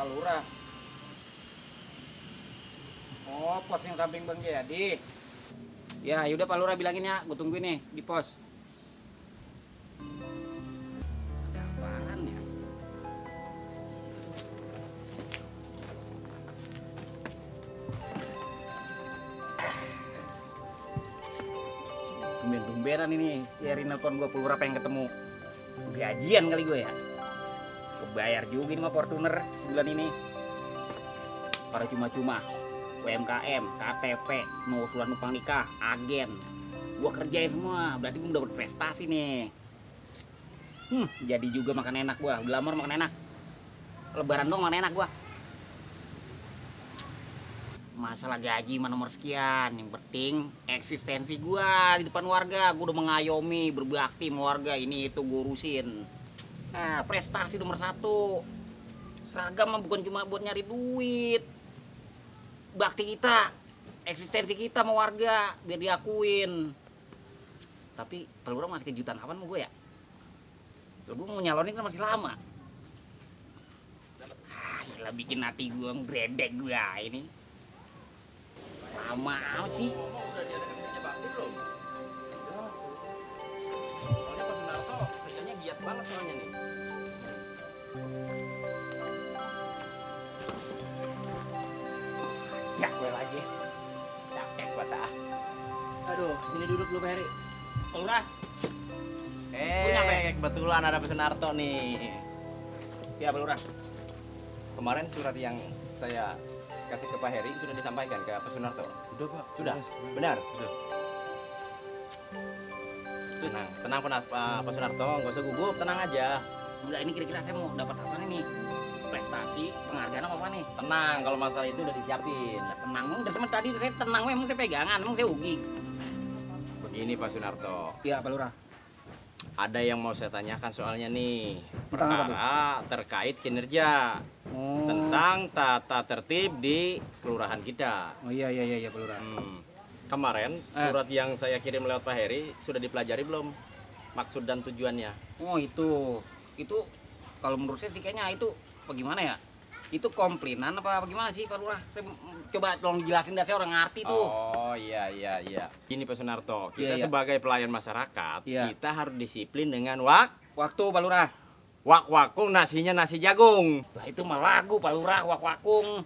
Pak Lurah. Oh, pos yang samping Bang Jayadi. Ya, yaudah Pak Lurah bilangin ya, gue tungguin nih di pos. Ada apaan ya? Tumben-tumbenan ini si Erin nelfon gue, Pak Lurah pengen ketemu. Gajian kali gue ya. Kebayar juga ini mah Fortuner bulan ini. Para cuma-cuma. UMKM, KTP, mau usulan numpang nikah, agen. Gua kerjain semua, berarti gua udah berprestasi nih. Jadi juga makan enak gua, glamor makan enak. Lebaran dong makan enak gua. Masalah gaji mah nomor sekian, yang penting eksistensi gua di depan warga. Gua udah mengayomi, berbakti sama warga, ini itu gua urusin. Nah, prestasi nomor satu. Seragam mah bukan cuma buat nyari duit. Bakti kita, eksistensi kita sama warga biar diakuin. Tapi Pak Lurah masih kejutan kapan mau gue ya? Gue mau nyalonin kan masih lama. Gila bikin hati gue ngedredeg gue ini. Lama amat sih. Udah diadakan kerja bakti belum? Soalnya Pak Sunarto kerjanya giat banget soalnya nih. Ya gue lagi. Capek gue tak. Aduh, sini duduk dulu Pak Heri. Pak Lurah. nyampe. Kebetulan ada Pak Sunarto nih. Ya Pak Lurah. Kemarin surat yang saya kasih ke Pak Heri sudah disampaikan ke Pak Sunarto. Udah Pak. Sudah? Benar? Udah. Tenang Pak Sunarto, nggak usah gugup, tenang aja. Enggak, ini kira-kira saya mau dapat apa nih? Prestasi, penghargaan apa nih? Tenang, kalau masalah itu udah disiapin. Ya, tenang, dari sama tadi saya tenang, emang saya pegangan, emang saya ugi. Begini Pak Sunarto, Iya Pak Lurah. ada yang mau saya tanyakan soalnya nih. Tentang apa, Perkara terkait kinerja Oh. tentang tata tertib di kelurahan kita. Oh iya Pak Lurah. Kemarin surat yang saya kirim lewat Pak Heri sudah dipelajari belum? Maksud dan tujuannya. Oh itu kalau menurut saya sih kayaknya itu bagaimana ya? Itu komplainan apa bagaimana sih Pak Lurah? Saya coba tolong dijelasin dah, saya orang ngerti tuh. Oh iya. Gini Pak Sunarto, kita Iya. sebagai pelayan masyarakat, Iya. kita harus disiplin dengan Waktu Pak Lurah. wak-wakung, nasinya nasi jagung. Lah itu mah lagu Pak Lurah, wak-wakung.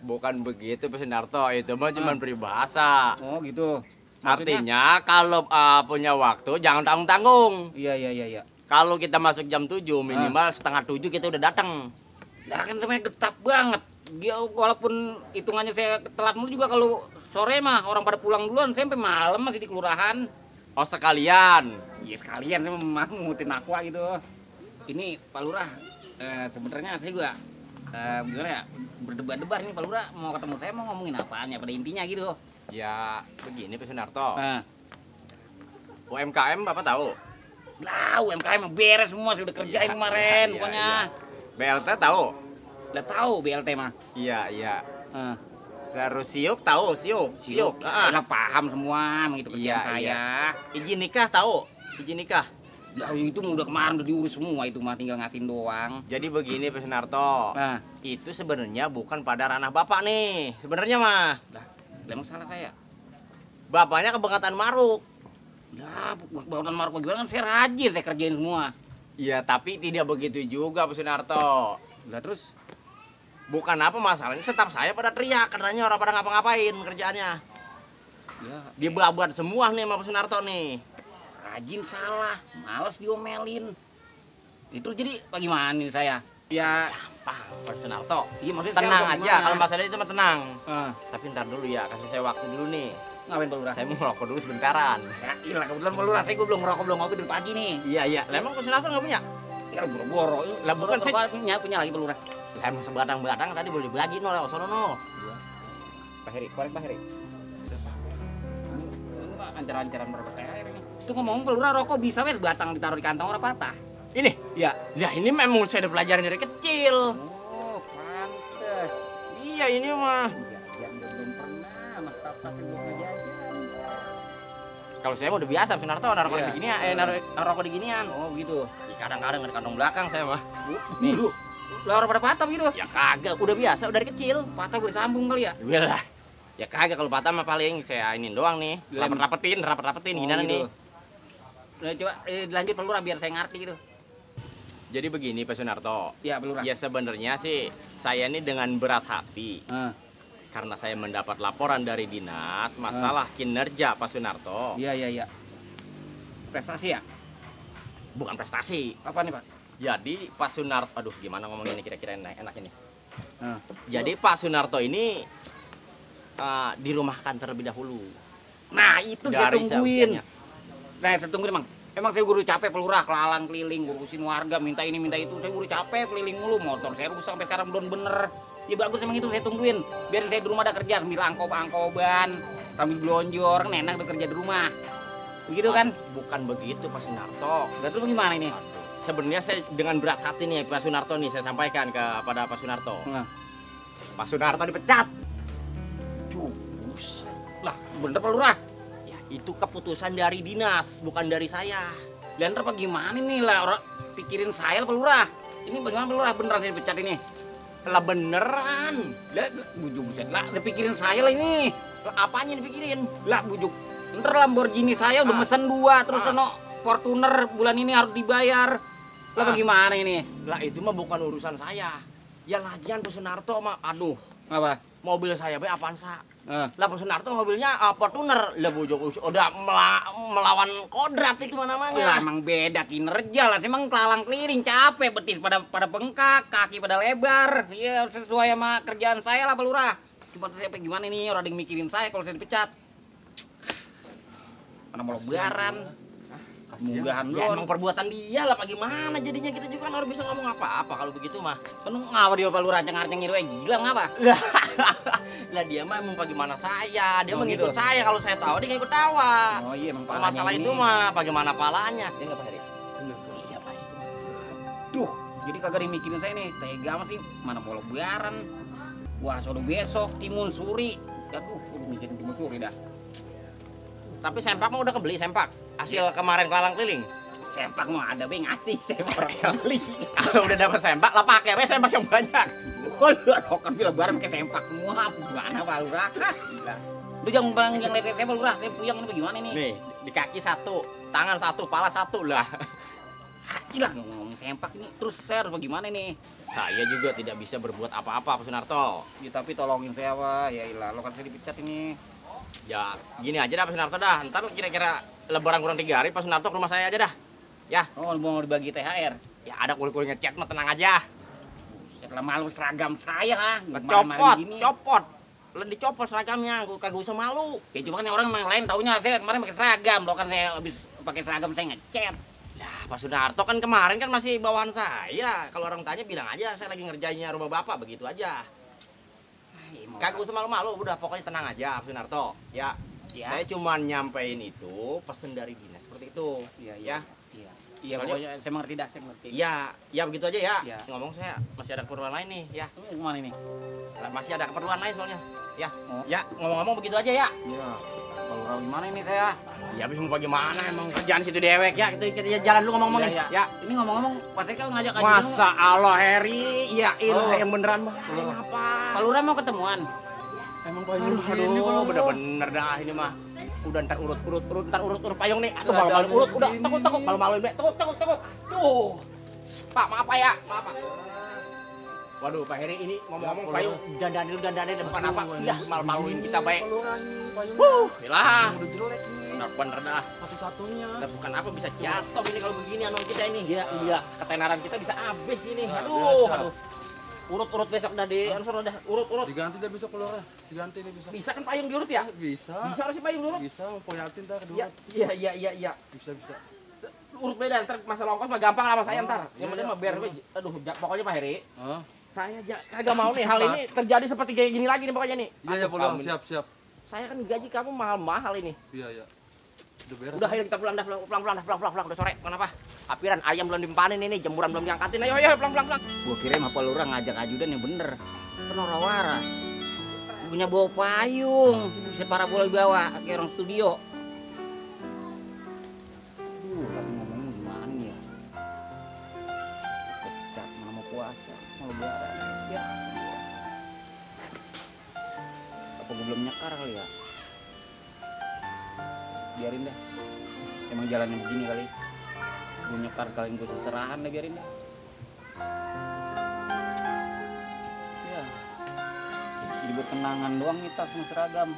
Bukan begitu Pak Sunarto, itu mah cuma peribahasa. Oh gitu. Artinya kalau punya waktu jangan tanggung-tanggung. Iya. Kalau kita masuk jam 7 minimal setengah 7 kita udah datang. Lah kan sebenarnya getap banget. Dia walaupun hitungannya saya telat mulu juga kalau sore mah orang pada pulang duluan, saya sampai malam masih di kelurahan. Oh sekalian. Iya sekalian saya mau ngutin aqua gitu. Ini Pak Lurah, sebenarnya saya juga gimana ya, berdebar-debar ini Pak Lurah mau ketemu saya mau ngomongin apaan ya pada intinya gitu. Ya begini Pak Sunarto, Nah, UMKM Bapak tahu? lah UMKM beres semua sudah kerjain kemarin Iya, pokoknya. BLT tahu? Udah tahu BLT mah. Iya. Nah, Terus SIUK tahu? SIUK. lah paham semua begitu kerjaan Iya, saya. Izin nikah tahu? Izin nikah. Lah itu mah udah kemarin udah diurus semua, itu mah tinggal ngasihin doang. Jadi begini Pak Sunarto, Nah, itu sebenarnya bukan pada ranah Bapak nih. Sebenarnya mah lah emang salah saya. Bapaknya kebangkatan Maruk. Lah, bangunan Marco gimana kan saya rajin, saya kerjain semua. Iya, tapi tidak begitu juga Pak Sunarto. Lah terus Bukan apa masalahnya, staf saya pada teriak, katanya orang pada ngapa-ngapain kerjaannya. ya Dia buat semua nih sama Pak Sunarto nih. rajin salah, males diomelin. Itu jadi bagaimana nih saya? Ya, Pak Sunarto, iya maksudnya tenang saya aja, kalau masalah itu mah tenang. Ah, Tapi ntar dulu ya, kasih saya waktu dulu nih. ngapain Pak Lurah? Saya mau ngerokok dulu sebentaran. Ya, iyalah kebetulan Pak Lurah, saya gue belum ngerokok, belum ngopi dari pagi nih. Iya. Lah emang Pak Sunarto nggak punya? Ya boro-boro. Lah, bukan saya- punya lagi Pak Lurah. Lah emang sebatang-batang tadi boleh dibagi no, lewat sono no. Pak Heri, korek Pak Heri. Ini mah ancar-ancaran berapa THR ini. Itu ngomong Pak Lurah rokok bisa wes batang ditaruh di kantong orang patah. Ini, Iya. ya ini memang saya udah pelajarin dari kecil. Oh, pantes. Iya ini mah. Jajan belum pernah, sama staf-staf yang belum jajan. Kalau saya mah udah biasa Pak Sunarto naruh Iya. di ginian, naruh rokok di ginian. Oh gitu. Kadang-kadang di kantong belakang saya mah. Nih lu, Lah orang pada patah gitu. Ya kagak, udah biasa, udah dari kecil. Patah gue disambung kali ya. Lah, ya kagak kalau patah mah paling saya ini doang nih. Rapet-rapetin gimana nih. Nah, coba lanjut Pak Lurah biar saya ngerti gitu. Jadi begini Pak Sunarto. Ya, Pak Lurah. Ya sebenarnya sih saya ini dengan berat hati. Karena saya mendapat laporan dari dinas masalah kinerja Pak Sunarto. Iya. Prestasi ya? Bukan prestasi. Apa nih, Pak? Jadi Pak Sunarto, aduh gimana ngomongnya ini kira-kira enak ini. Jadi Pak Sunarto ini dirumahkan terlebih dahulu. Nah, itu saya Dari tungguin. seusianya. Nah, saya tungguin, Mang. Emang saya guru capek Pak Lurah, kelalang keliling ngurusin warga, minta ini minta itu. Saya guru capek keliling mulu, motor saya rusak sampai sekarang belum bener. Ya bagus emang itu saya tungguin. Biar saya di rumah ada kerja, sambil angkoban, sambil belonjor, kan enak bekerja di rumah. Begitu kan? Bukan begitu Pak Sunarto. Lalu gimana ini? Sebenarnya saya dengan berat hati nih Pak Sunarto nih saya sampaikan kepada Pak Sunarto. Pak Sunarto dipecat. Cus. Lah, bener Pak Lurah? Ya, itu keputusan dari dinas, bukan dari saya. Dan ntar apa gimana nih lah, orang pikirin saya Pak Lurah. Ini bagaimana Pak Lurah? Beneran saya dipecat ini? Lah beneran. Lah, buset lah, dipikirin saya lah ini. Lah, apanya dipikirin? Lah, bujuk. Ntar Lamborghini saya udah mesen 2, terus sono Fortuner bulan ini harus dibayar. Lah bagaimana ini? Lah itu mah bukan urusan saya. Ya lagian Pak Sunarto mah, aduh, Apa? mobil saya be Avanza. Lah Pak Sunarto mobilnya Fortuner. Lah bujuk udah melawan kodrat itu Lah namanya. emang beda kinerja lah, emang kelalang keliling capek, betis pada bengkak, kaki pada lebar. Iya sesuai sama kerjaan saya lah Pak Lurah. Cuma saya gimana nih, orang ada yang mikirin saya kalau saya dipecat. Mana mau lebaran. Munggahan Ya doang. emang perbuatan dia lah, bagaimana jadinya kita juga kan harus bisa ngomong apa-apa kalau begitu mah. Penuh ngapa dia Pak Lurah ceng-ceng gitu gila ngapa? Lah dia mah emang bagaimana saya, dia Oh, mengikut gitu. saya kalau saya tahu dia ngikut tawa. Oh iya emang Kalau palanya masalah ini. itu mah bagaimana palanya? Dia enggak Pak Heri? Siapa itu? Duh, jadi kagak dimikirin saya nih. Tega amat sih, mana mau lebaran. Wah, sono besok timun suri. Aduh, udah mikirin timun suri dah. Tapi sempak mah udah kebeli sempak. Hasil kemarin kelalang keliling. Sempak mau ada be ngasih, saya mau orang yang beli. Udah dapat sempak lah pakai we sempak yang banyak. Waduh, kan lebaran pakai sempak semua. Gimana Pak Lurah? Gila. Lu jangan bang yang lihat saya Pak Lurah, saya puyeng ini bagaimana ini? Nih, di kaki 1, tangan 1, pala 1 lah. Gila ngomongin sempak ini. Terus saya harus bagaimana nih? Saya juga tidak bisa berbuat apa-apa Pak Sunarto. Ya, tapi tolongin saya Pak. Ya ilah, lo kan saya dipecat ini. Ya, gini aja dah Pak Sunarto dah. Ntar kira-kira lebaran kurang 3 hari Pak Sunarto ke rumah saya aja dah. Ya. Oh, mau dibagi THR. Ya ada kulit-kulitnya cat mah tenang aja. Buset lah malu seragam saya ah. Copot, copot. Lah dicopot seragamnya, gua kagak usah malu. Ya cuma kan orang yang lain taunya saya kemarin pakai seragam. Lo kan saya habis pakai seragam saya ngechat. Lah Pak Sunarto kan kemarin kan masih bawahan saya. Kalau orang tanya bilang aja saya lagi ngerjainnya rumah Bapak, begitu aja. Kagak usah malu-malu, udah pokoknya tenang aja Pak Sunarto. Ya. Ya. Saya cuma nyampein itu pesen dari dinas seperti itu. Iya, Ya. Iya. Iya, Soalnya- pokoknya saya mengerti dah, saya mengerti. Ya, ya begitu aja ya. Ya. Ngomong saya masih ada keperluan lain nih, ya. Kemana ini? Masih ada keperluan lain soalnya. Ya. Oh. Ya, ngomong-ngomong begitu aja ya. Iya. Kalau rawi gimana ini saya? Ya habis mau bagaimana emang kerjaan situ dewek ya. Kita jalan dulu ngomong-ngomong nih. Iya, Ya. Ini ngomong-ngomong, Pak Sekal ngajak aja. Masa Allah Heri, ya ilah Oh. yang beneran mah. Apa? Pak Lurah mau ketemuan. Emang payung begini kalau bener-bener dah ini mah. Udah ntar urut ntar urut payung nih. Aduh malu-malu urut udah tekuk malu-maluin Mek. Tekuk. Tuh. Pak, maaf Pak ya. Maaf Pak. Waduh, Pak Heri ini ngomong-ngomong payung dandanin bukan apa. Iya, malu-maluin kita baik. Ilah. Udah jelek nih Bener dah. satu-satunya. Udah bukan apa bisa jatuh ini kalau begini anon kita ini. Iya. Ketenaran kita bisa habis ini. Aduh. Urut besok dah di ansur udah urut. Diganti dah besok keluar. Diganti nih besok. Bisa kan payung diurut ya? Bisa. Bisa harus payung diurut. Bisa mau poyatin ntar Iya. kedua. Iya. Bisa. Urut beda ntar masalah ongkos mah gampang lah sama saya ntar. Yang Iya, penting iya. mah biar aduh pokoknya Pak Heri, Hah? saya kagak mau nih hal ini terjadi seperti kayak gini lagi nih pokoknya nih. Iya Aduh, pulang kamu nih. siap. Saya kan gaji kamu mahal-mahal ini. Iya. Udah beres. Udah ayo kita pulang udah sore. Kenapa? Apiran ayam belum dipanen ini, jemuran belum diangkatin. Ayo pulang. Gua kira mah Pak Lurah ngajak ajudan yang bener. Penora waras. Punya bawa payung. Bisa parabola di bawah kayak orang studio. Tapi ngomong gimana ya? Pecat mana mau puasa. Mau nyekar kali ya. Biarin deh. Emang jalannya begini kali. Gue nyekar kalian gue seserahan deh, biarin deh. Ya. Jadi buat kenangan doang nih tas sama seragam.